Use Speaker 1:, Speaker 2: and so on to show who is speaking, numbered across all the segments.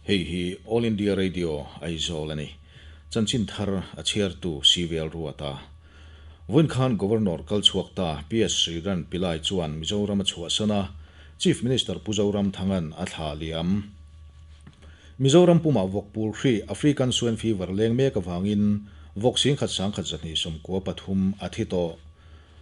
Speaker 1: Hei hi All India Radio Aizawl a ni. Chanchin thar a chhiartu CVL Ruata. Vawiin khan Governor kal chhuak ta PS Sriran Pillai chuan Mizoram a chhuahsan a, Chief Minister Pu Zoramthanga'n a thlah liam. Mizoram pumah vawk pul hri African Swine Fever leng mek avangin vawk singkhat sangkhat 293 a thi tawh.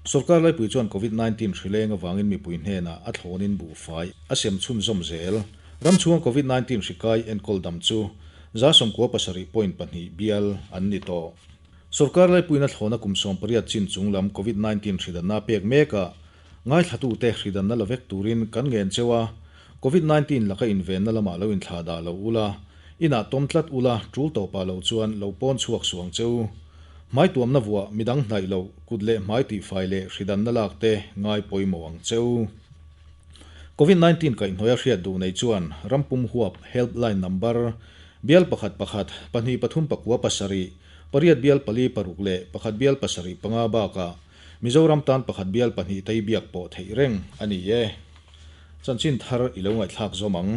Speaker 1: Sorkar laipui chuan Covid 19 hri leng avangin mipui hnenah a thlawnin buhfai a sem chhunzawm zel. Ram chhunga Covid 19 hri kai enkawl dam chu 97.2 bial an ni tawh. Sorkar laipuiin a thlawna kum 18 chin chung lam Covid 19 hri danna a pek mekah ngaithlatute hri danna la vek turin kan ngen cheu a, Covid 19 laka invenna lamah lo inthlah dah lo ula, inah tawm tlat ula tul tawpah lo chuan lo pawn chhuak suang cheu. Hmai tuamna vuah midang hnaih loh kut leh hmai tihfai leh hri danna lak te ngai pawimawh ang cheu. Covid 19 kaihhnawih a hriat duh nei chuan rampum huap helpline number bial pakhat pakhat pahnih pathum pakua pasarih pariat bial pali paruk leh pakhat bial pasarih panga bakah Mizoram tan pakhat bial pahnih tei biak pawh theih reng a ni e. Chanchin thar i lo ngaihthlak zawm ang.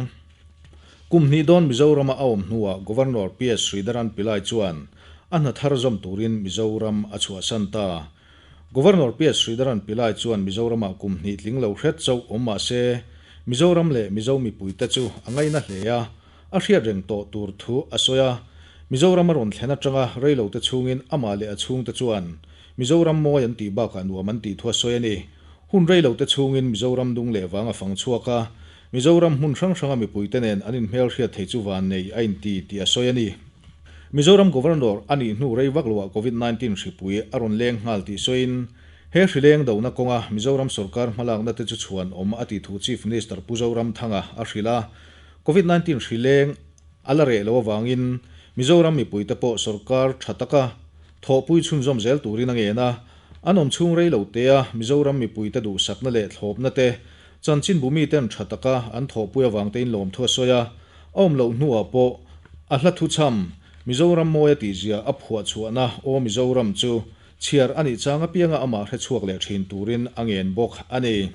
Speaker 1: Kum hnih dawn Mizorama a awm hnuah Governor PS Sridharan Pillai chuan a hna thar zawm turin Mizoram a chhuahsan ta. Governor PS Sridharan Pillai chuan Mizoramah kum hnih tling lo hret chauh awm mah se, Mizoram leh Mizo mipuite chu a ngaina hle a, a hriat reng tawh tur thu a sawi a. Mizoram a rawn thlen atanga reilote chhungin amah leh a chhungte chuan Mizoram mawi an tih bakah nuam an tih thu a sawi a ni. Hun reilote chhungin Mizoram dung leh vang a fang chhuak a, Mizoram hmun hrang hranga mipuite nen an inhmel hriat thei chu vannei a inti tih a sawi a ni. Mizoram Governor a nih hnu rei vak loah Covid 19 hripui a rawn leng nghal tih sawiin, he hri leng dohna kawnga Mizoram sorkar hmalakna te chu chhuan awm a tih thu Chief Minister Pu Zoramthanga a hrilh a. Covid 19 hri leng a la reh loh avangin Mizoram mipuite pawh sorkar tha taka thawhpui chhunzawm zel turin a ngen a. An awm chhung rei lo tea Mizoram mipuite duhsakna leh thlawpna te Chanchinbu miten tha taka an thawhpui avang tein lawmthu a sawi a, a awm loh hnuah pawh a hla thuchham Mizoram mawi a tihzia a phuah chhuahna Aw Mizoram chu chhiar a nih chang apianga amah hre chhuak leh thin turin a ngen bawk a ni.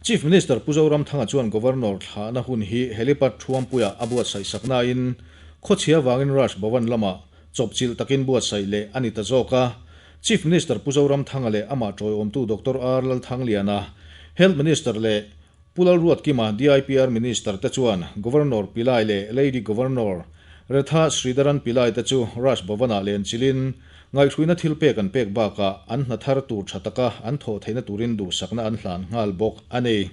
Speaker 1: Chief Minister Pu Zoramthanga chuan Governor thlahna hun hi helipad Thuampuiah a buatsaih sak nain khawchhia vangin Raj Bhavan lamah chawpchilh takin buatsaih leh a ni ta zawk a. Chief Minister Pu Zoramthanga leh amah tawiawmtu Doctor R Lalthangliana, Health Minister leh Pu Lalruatkima, DIPR Minister te chuan Governor Pillai leh Lady Governor Retha Sridharan Pillai te chu Raj Bhavan-ah lenchilhin ngaihhruina thil pek an pek bakah an hna thar tur tha taka an thawh theihna turin duhsakna an hlan nghal bawk a ni.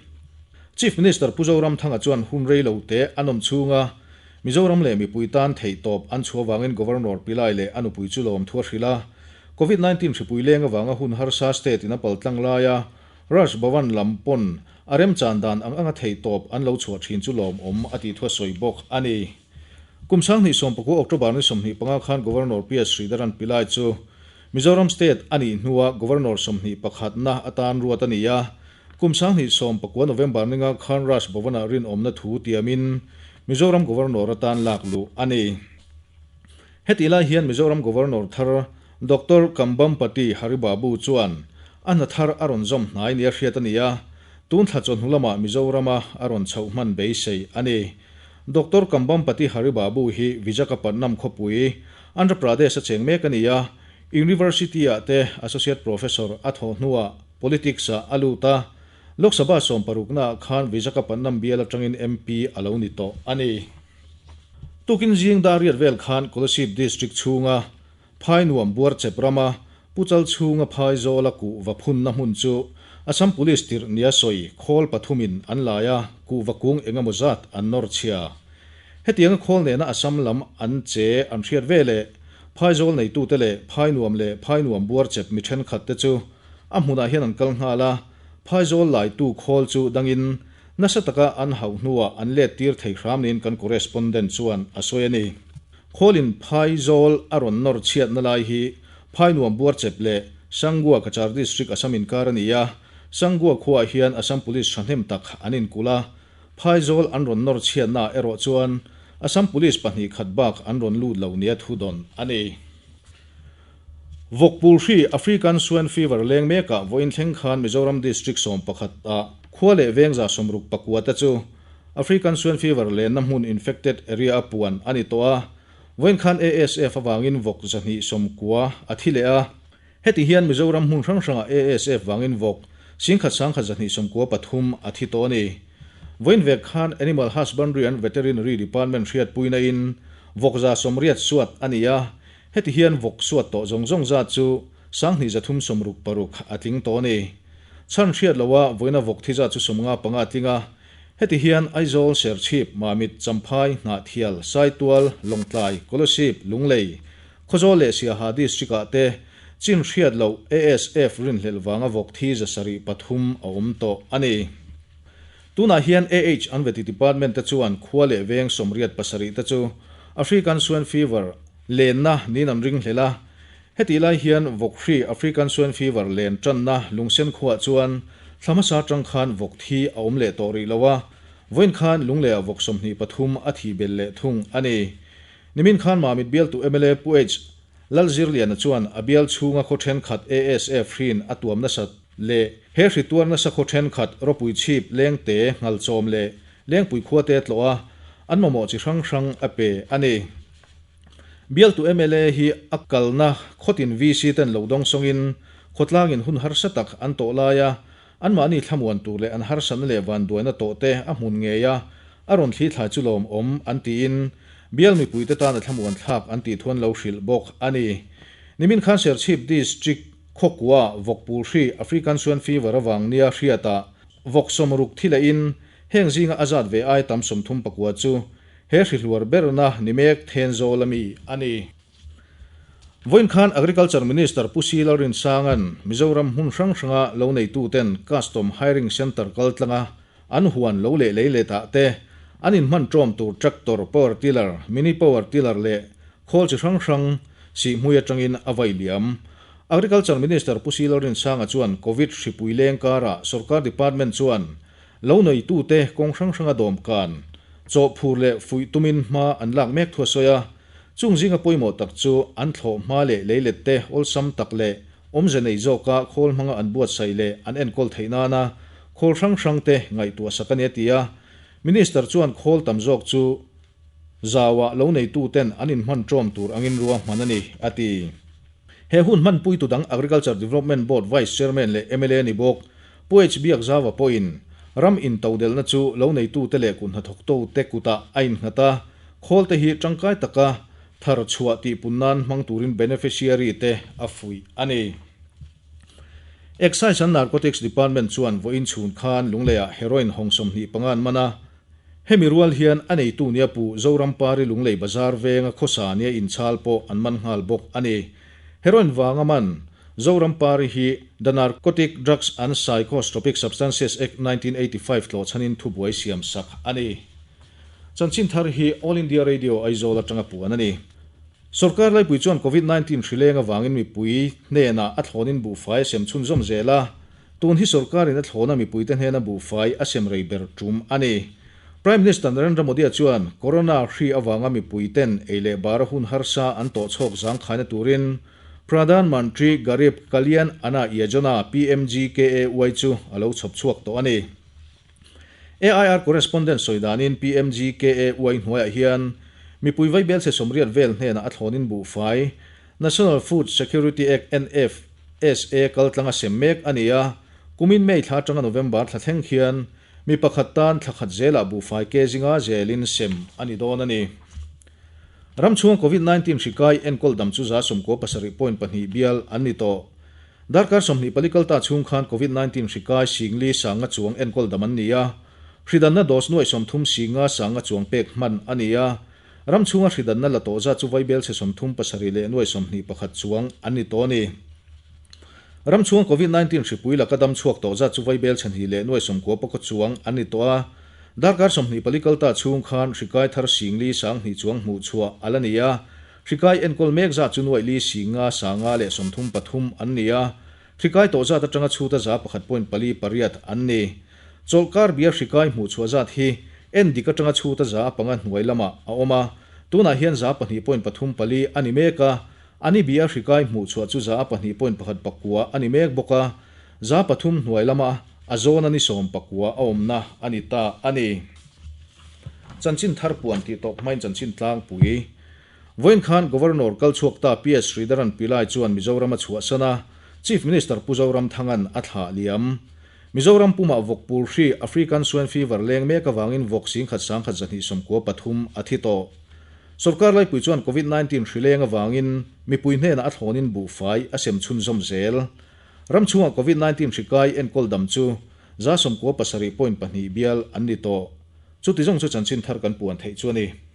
Speaker 1: Chief Minister Pu Zoramthanga chuan hun rei lo te an awm chhunga Mizoram leh mipui tan theihtawp an chhuah vangin Governor Pillai leh a nupui chu lawmthu a hrilh a. Covid 19 hripui leng avanga hun harsa state in a paltlang laia Raj Bhavan lam pawn a remchan dan ang anga theihtawp an lo chhuah thin chu lawmawm a tih thu a sawi bawk a ni. Kum 2019 October ni 25 khan Governor PS Sridharan Pillai chu Mizoram state a nih hnua Governor 21 na atan ruat a ni a. Kum 2019 November ninga khan Raj Bhavan-ah rinawmna thu tiamin Mizoram Governor atan lak luh a ni. Hetih lai hian Mizoram Governor thar Doctor Kambhampati Haribabu chuan a hna thar a rawn zawm hnai nia hriat a ni a, tun thla chawhnu lamah Mizorama a rawn chhoh hman beisei a ni. Doctor Kambhampati Haribabu hi Vijakhapatnam khawpui, Andhra Pradesh a cheng mek a ni a, University-ah te Associate Professor a thawh hnuah Politics-ah a lut a, Lok Sabha sawmparuknaah khan Visakhapatnam bial atangin MP a lo ni tawh a ni. Tukin zing dar riat vel khan Kolasib District chhunga Phai nuam buar chep rama Puchal chhunga phai zawla kuhva phunna hmun chu Assam Police tirh nia sawi khawl pathumin an lai a, kuhva kung engemaw zat an nawr chhia. Hetianga khawl nena Assam lam an che an hriat ve leh phai zawl neitute leh phai nuam leh phai nuam buar chep mi thenkhat te chu a hmunah hian an kal nghal a, Phaizawl laitu khawl chu dangin nasa taka an hauh hnuah an let tir thei hram niin kan correspondent chuan a sawi a ni. Khawlin Phaizawl a rawn nawr chhiatna lai hi Phainuam Buarchep leh Sangua Cachar District Assam inkar a ni a, Sangua khuaah hian Assam Police thahnem tak an inkulh a, Phaizawl an rawn nawr chhiatnaah erawh chuan Assam Police pahnih khat bak an rawn lut lo nia thudawn a ni. Vawkpul hri African Swine Fever leng mekah vawiin thleng khan Mizoram District 11 ah khua leh veng 69 te chu African Swine Fever lenna hmun infected area a puan a ni tawh a, vawiin khan ASF avangin vawk 290 a thi leh a. Heti hian Mizoram hmun hrang hrangah ASF vangin vawk 11,193 a thi tawh a ni. Vawiin vek khan Animal Husbandry and Veterinary Department hriatpuina in vawk 180 suat a ni a, heti hian vawk suat tawh zawng zawng zat chu 2366 a tling tawh a ni. Chhan hriat loha vawiina vawk thi zat chu 55 a tling a, heti hian Aizawl, Serchhip, Mamit, Champhai, Hnahthial, Saitual, Lawngtlai, Kolasib, Lunglei, Khawzawl leh Siaha District ah te chin hriat loh ASF rinhlelh vanga vawk thi 73 a awm tawh a ni. Tunah hian AH an veti department te chuan khua leh veng 87 te chu African Swine Fever lenna niin an ringhlel a. Hetih lai hian vawk hri African Swine Fever len tanna lungsen khuaah chuan thla hmasa atang khan vawk thi a awm leh tawh rih lo a, vawiin khan Lungleiah vawk 23 a thih belh leh thung a ni. Nimin khan Mamit bialtu mla Pu H. Lalzirliana chuan a bial chhunga khaw thenkhat ASF hrin a tuam nasat leh he hri tuar nasa khaw thenkhat ropui chhip lengte nghalchawm leh lengpui khuate tlawh a, an mamawh chi hrang hrang a pe a ni. Bialtu mla hi a kalna khawtin VC ten lo dawng sawngin khawtlangin hun harsa tak an tawh lai a, anmahni thlamuan tur leh an harsatna leh vanduaina tawh te a hmun ngei a, a rawn thli thlai chu lawm awm an tiin bial mipuite tan a thlamuan thlak an tih thuan lo hrilh bawk a ni. Nimin khan Serchhip District khawkua vawkpul hri African Swine Fever avang nia hriatah vawk 60 thi lehin heng zinga a zat ve ai tam 39 chu he hri hluar berna ni mek Thenzawl ami a ni. Vawiin khan Agriculture Minister Pu C. Lalrinsanga'n Mizoram hmun hrang hranga lo neituten Custom Hiring Centre kal tlanga an huan lo leh lei letah te an inhman ṭawm tur tractor, power tiller, mini power tiller leh khawl chi hrang hrang sihhmui aṭangin a vai liam. Agriculture Minister Pu C. Lalrinsanga chuan Covid hripui leng karah sorkar department chuan lo neitute kawng hrang hranga dawmkan, chawhphur leh fuih tumin hma an lak mek thu a sawi a. Chung zinga pawimawh tak chu an thlawh hma leh leilet te awlsam tak leh awmze nei zawka khawl hmanga an buatsaih leh an enkawl theih nana khawl hrang hrang te ngaihtuah sak a ni a ti a. Minister chuan khawl tam zawk chu zauah lo neitu ten an inhman ṭawm tur angin ruahman a ni a ti. He hun hmanpuitu dang Agriculture Development Board Vice Chairman leh mla ni bawk Pu H. Biakzaua pawhin ram intodelhna chu lo neitute leh kut hnathawktute kutah a innghat a, khawl te hi tangkai taka thar chhuah tihpun nan hmang turin beneficiary te a fuih a ni. Excise and Narcotics Department chuan vawiin chhun khan Lungleiah heroin hawng 25 an man a, hemi rual hian a neitu nia Pu Zorampari Lunglei Bazar venga khawsa nia inchhal pawh an man nghal bawk a ni. Heroin vanga man Zorampari hi The Narcotic Drugs and Psychotropic Substances Act 1985 tlawhchhanin thubuai siam sak a ni. Chanchin thar hi All India Radio Aizawl atanga puan a ni. Sorkar laipui chuan Covid-19 hri leng avangin mipui hnenah a thlawnin buhfai a sem chhunzawm zel a, tun hi sorkarin a thlawna mipuite hnena buhfai a sem rei ber tum a ni. Prime Minister Narendra Modi-a chuan Corona hri avanga mipuiten ei leh bara hun harsa an tawh chhawk zangkhaina turin Pradhan Mantri Garib Kalyan Anna Yojana, PMGKAY, chu a lo chhawp chhuak tawh a ni. AIR correspondent sawi danin PMGKAY hnuaiah hian mipui vaibel chhe 80 vel hnenah a thlawnin buhfai National Food Security Act, NFSA, kal tlanga sem mek a ni a, kumin May thla atanga November thla thleng khian mi pakhat tan thla khat zelah buhfai ke zinga zelin sem a ni dawn a ni. Ram chhunga Covid-19 hri kai enkawl dam chu 97.2 bial an ni tawh. Darkar 24 kalta chhung khan Covid-19 hri kai 4,000 sanga chuang enkawl dam an ni a, hridanna dose nuai 30 singa sanga chuang pek hman a ni a, ram chhunga hridanna la tawh zat chu vaibel chhe 37 leh nuai 21 chuang an ni tawh a ni. Ram chhunga Covid-19 hripui laka dam chhuak tawh zat chu vaibel chhe hnih leh nuai 90 pakaw chuang an ni tawh a, darkar 24 kalta chhung khan hri kai thar 4,000 sang hnih chuang hmuh chhuah a la ni a, hri kai enkawl mek zat chu nuai li singa sanga leh 33 an ni a, hri kai tawh zat atanga chhuta 1.48 an ni. Chawlhkar bia hri kai hmuh chhuah zat hi en dik atanga chhuta 5% hnuai lamah a awm a, tunah hian 2.34 a ni mek a, ani bia hri kai hmuh chhuah chu 2.19 a ni mek bawk a, 3% hnuai lama a zawn a ni 19 a awmna a ni ta a ni. Chanchin thar puan tih tawp hmain chanchin tlangpui. Vawiin khan Governor kal chhuak ta PS Sridharan Pillai chuan Mizoram a chhuahsan a, Chief Minister Pu Zoramthanga'n a thlah liam. Mizoram pumah vawk pul hri African Swine Fever leng mek avangin vawk 10,000 1233 a thi tawh. Sorkar laipui chuan Covid 19 hri leng avangin mipui hnenah a thlawnin buhfai a sem chhunzawm zel. Ram chhungah Covid 19 hri kai enkawl dam chu 97.2 bial an ni tawh. Chuti zawng chu chanchin thar kan puan theih chu a ni.